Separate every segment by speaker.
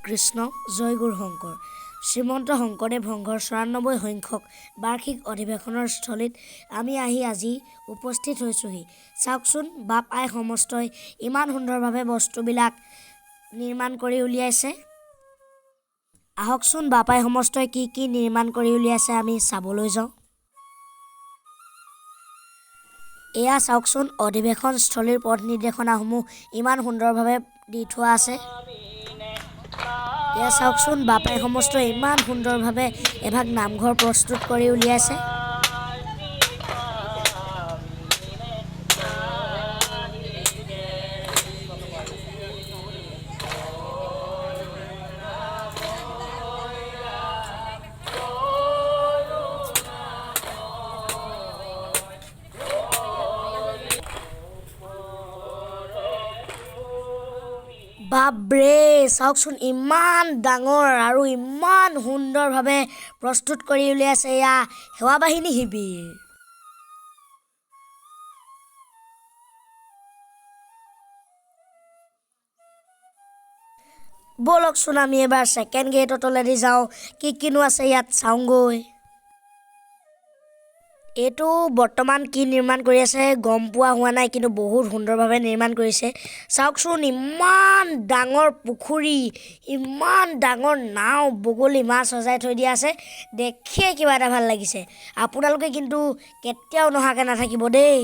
Speaker 1: কৃষ্ণ, জয় গুৰু শংকৰ। শ্ৰীমন্ত শংকৰদেৱ সংঘৰ 94 সংখ্যক বাৰ্ষিক অধিৱেশনৰ স্থলীত আমি আহি আজি উপস্থিত হৈছোঁহি। চাওকচোন, বাপ আই সমস্তই ইমান সুন্দৰভাৱে বস্তুবিলাক নিৰ্মাণ কৰি উলিয়াইছে। আহকচোন, বাপ আই সমস্তই কি কি নিৰ্মাণ কৰি উলিয়াইছে আমি চাবলৈ যাওঁ। এয়া চাওকচোন, অধিৱেশন স্থলীৰ পথ নিৰ্দেশনাসমূহ ইমান সুন্দৰভাৱে দি থোৱা আছে। এয়া চাওকচোন, বাপাই সমস্ত ইমান সুন্দৰভাৱে এভাগ নামঘৰ প্ৰস্তুত কৰি উলিয়াইছে। বাপৰে, চাওকচোন, ইমান ডাঙৰ আৰু ইমান সুন্দৰভাৱে প্ৰস্তুত কৰি উলিয়াইছে এয়া সেৱাবাহিনী শিবিৰ। ব'লকচোন, আমি এবাৰ ছেকেণ্ড গেটৰ তলেদি যাওঁ, কি কিনো আছে ইয়াত চাওঁগৈ। এইটো বৰ্তমান কি নিৰ্মাণ কৰি আছে গম পোৱা হোৱা নাই, কিন্তু বহুত সুন্দৰভাৱে নিৰ্মাণ কৰিছে। চাওকচোন, ইমান ডাঙৰ পুখুৰী, ইমান ডাঙৰ নাও, বগলী মাছ সজাই থৈ দিয়া আছে। দেখিয়ে কিবা এটা ভাল লাগিছে। আপোনালোকে কিন্তু কেতিয়াও নহাকৈ নাথাকিব দেই।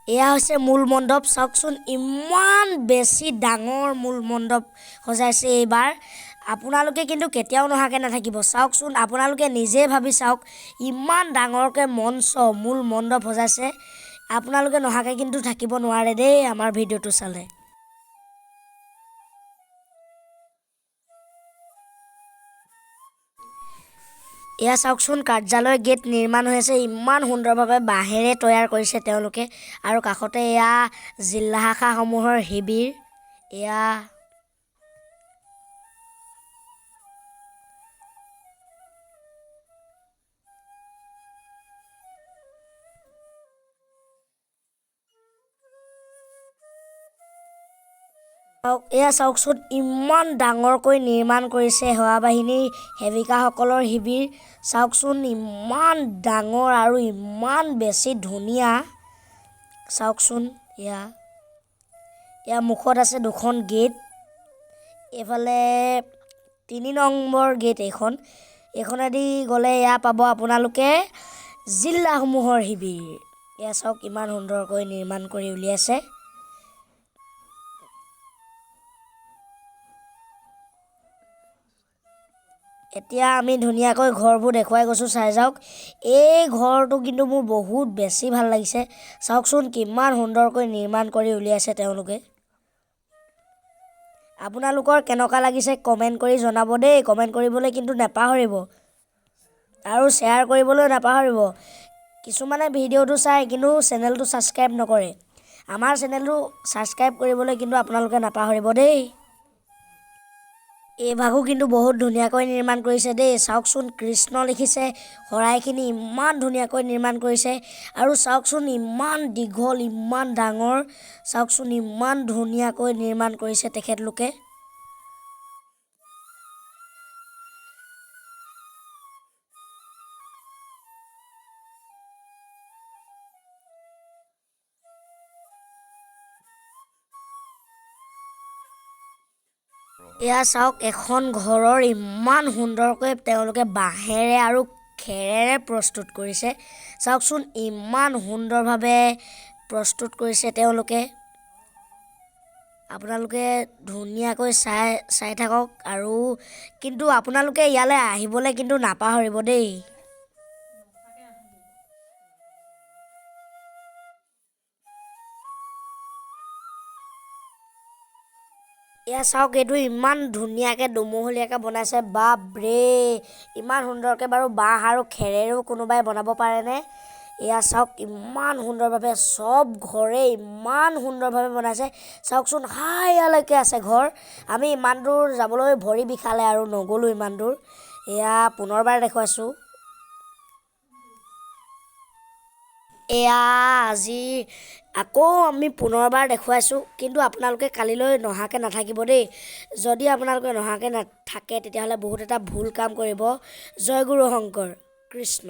Speaker 1: এয়া হৈছে মূল মণ্ডপ। চাওকচোন, ইমান বেছি ডাঙৰ মূল মণ্ডপ সজাইছে এইবাৰ। আপোনালোকে কিন্তু কেতিয়াও নহাকৈ নাথাকিব। চাওকচোন, আপোনালোকে নিজে ভাবি চাওক, ইমান ডাঙৰকৈ মঞ্চ, মূল মণ্ডপ সজাইছে। আপোনালোকে নহাকৈ কিন্তু থাকিব নোৱাৰে দেই আমাৰ ভিডিঅ'টো চালে। এয়া চাওকচোন, কাৰ্যালয় গেট নিৰ্মাণ হৈ আছে। ইমান সুন্দৰভাৱে বাঁহেৰে তৈয়াৰ কৰিছে তেওঁলোকে। আৰু কাষতে এয়া জিলা শাখাসমূহৰ শিবিৰ। এয়া এয়া চাওকচোন, ইমান ডাঙৰকৈ নিৰ্মাণ কৰিছে সেৱাবাহিনীৰ সেৱিকাসকলৰ শিবিৰ। চাওকচোন, ইমান ডাঙৰ আৰু ইমান বেছি ধুনীয়া। চাওকচোন, এয়া ইয়াৰ মুখত আছে দুখন গেট। এইফালে 3 নম্বৰ গেট এইখন। এইখনেদি গ'লে এয়া পাব আপোনালোকে জিলাসমূহৰ শিবিৰ। এয়া চাওক, ইমান সুন্দৰকৈ নিৰ্মাণ কৰি উলিয়াইছে। এতিয়া আমি ধুনীয়াকৈ ঘৰবোৰ দেখুৱাই গৈছোঁ, চাই যাওক। এই ঘৰটো কিন্তু মোৰ বহুত বেছি ভাল লাগিছে। চাওকচোন, কিমান সুন্দৰকৈ নিৰ্মাণ কৰি উলিয়াইছে তেওঁলোকে। আপোনালোকৰ কেনেকুৱা লাগিছে কমেণ্ট কৰি জনাব দেই। কমেণ্ট কৰিবলৈ কিন্তু নাপাহৰিব আৰু শ্বেয়াৰ কৰিবলৈ নাপাহৰিব। কিছুমানে ভিডিঅ'টো চাই কিন্তু চেনেলটো ছাবস্ক্ৰাইব নকৰে। আমাৰ চেনেলটো ছাবস্ক্ৰাইব কৰিবলৈ কিন্তু আপোনালোকে নাপাহৰিব দেই। এই ভাগো কিন্তু বহুত ধুনীয়াকৈ নিৰ্মাণ কৰিছে দেই। চাওকচোন, কৃষ্ণ লিখিছে, শৰাইখিনি ইমান ধুনীয়াকৈ নিৰ্মাণ কৰিছে। আৰু চাওকচোন, ইমান দীঘল, ইমান ডাঙৰ। চাওকচোন, ইমান ধুনীয়াকৈ নিৰ্মাণ কৰিছে তেখেতলোকে। এয়া চাওক, এখন ঘৰৰ ইমান সুন্দৰকৈ তেওঁলোকে বাঁহেৰে আৰু খেৰেৰে প্ৰস্তুত কৰিছে। চাওকচোন, ইমান সুন্দৰভাৱে প্ৰস্তুত কৰিছে তেওঁলোকে। আপোনালোকে ধুনীয়াকৈ চাই চাই থাকক আৰু কিন্তু আপোনালোকে ইয়ালৈ আহিবলৈ কিন্তু নাপাহৰিব দেই। এয়া চাওক, এইটো ইমান ধুনীয়াকৈ দুমহলীয়াকৈ বনাইছে। বাপৰে, ইমান সুন্দৰকৈ বাৰু বাঁহ আৰু খেৰেৰেও কোনোবাই বনাব পাৰেনে? এয়া চাওক, ইমান সুন্দৰভাৱে চব ঘৰে ইমান সুন্দৰভাৱে বনাইছে। চাওকচোন, হাইয়ালৈকে আছে ঘৰ। আমি ইমান দূৰ যাবলৈ ভৰি বিষালে আৰু নগ'লোঁ ইমান দূৰ। এয়া পুনৰবাৰ দেখুৱাইছোঁ। এয়া আজি আকৌ আমি পুনৰবাৰ দেখুৱাইছোঁ, কিন্তু আপোনালোকে কালিলৈ নহাকৈ নাথাকিব দেই। যদি আপোনালোকে নহাকৈ নাথাকে, তেতিয়াহ'লে বহুত এটা ভুল কাম কৰিব। জয় গুৰু শংকৰ, কৃষ্ণ।